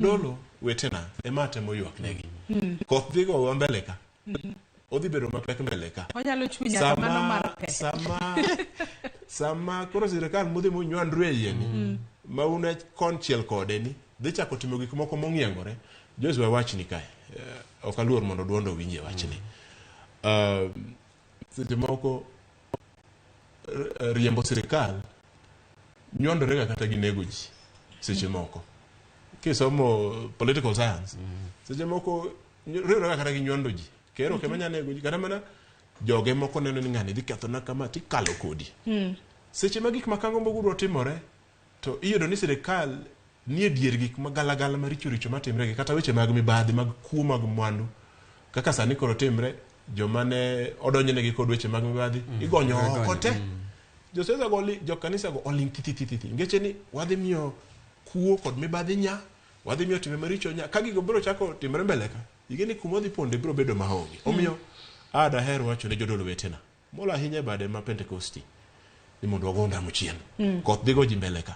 Jodolo wetena ema atemo ywak negi. Koth dhi gowa mbele ka. Odhi bedo mapek mbele ka. Onyalo chwe nyaka mano mar pe. Sama sama koro sirikal modhi monywandru e iye ni ma un e konchiel kode ni dhi chako timo gik moko mong'iengore. Joyce we wachni kae. Ok aluor mondo duondo owinjie wachni. Seche moko riembo sirikal nywandore ga kata gi nego ji seche moko. Kisomo political science, seche moko riwre ga kata gi nywando ji. Ker ok ema nya nego ji, kata mana joge moko neno ni ng'ani dhi kethona kama tikalo kodi. Seche ma gik ma kago mogudwa timore, to iyudo ni sirikal nie dier gik magalagala maricho richo matimre gi kata weche mag mibadhi mag kuo mag mwandu kaka sani koro timre joma ne odonjnegi kod weche mag mibadhi igonyo oko te. Josiasa go jokanisa go oling' titititi ngeche ni wadhi miyo kuo kod mibadhi nya, wadhi miyo timbe maricho nya. Ka gigo biro chako timre mbele ka, ing'e ni kuma wadhi ponde biro bedo maonge. Omiyo a daher wacho ne jodolo wetena molo ahinya e bade ma Pentecosti ni mondo wago ondamo chien. Koth dhi go ji mbele ka.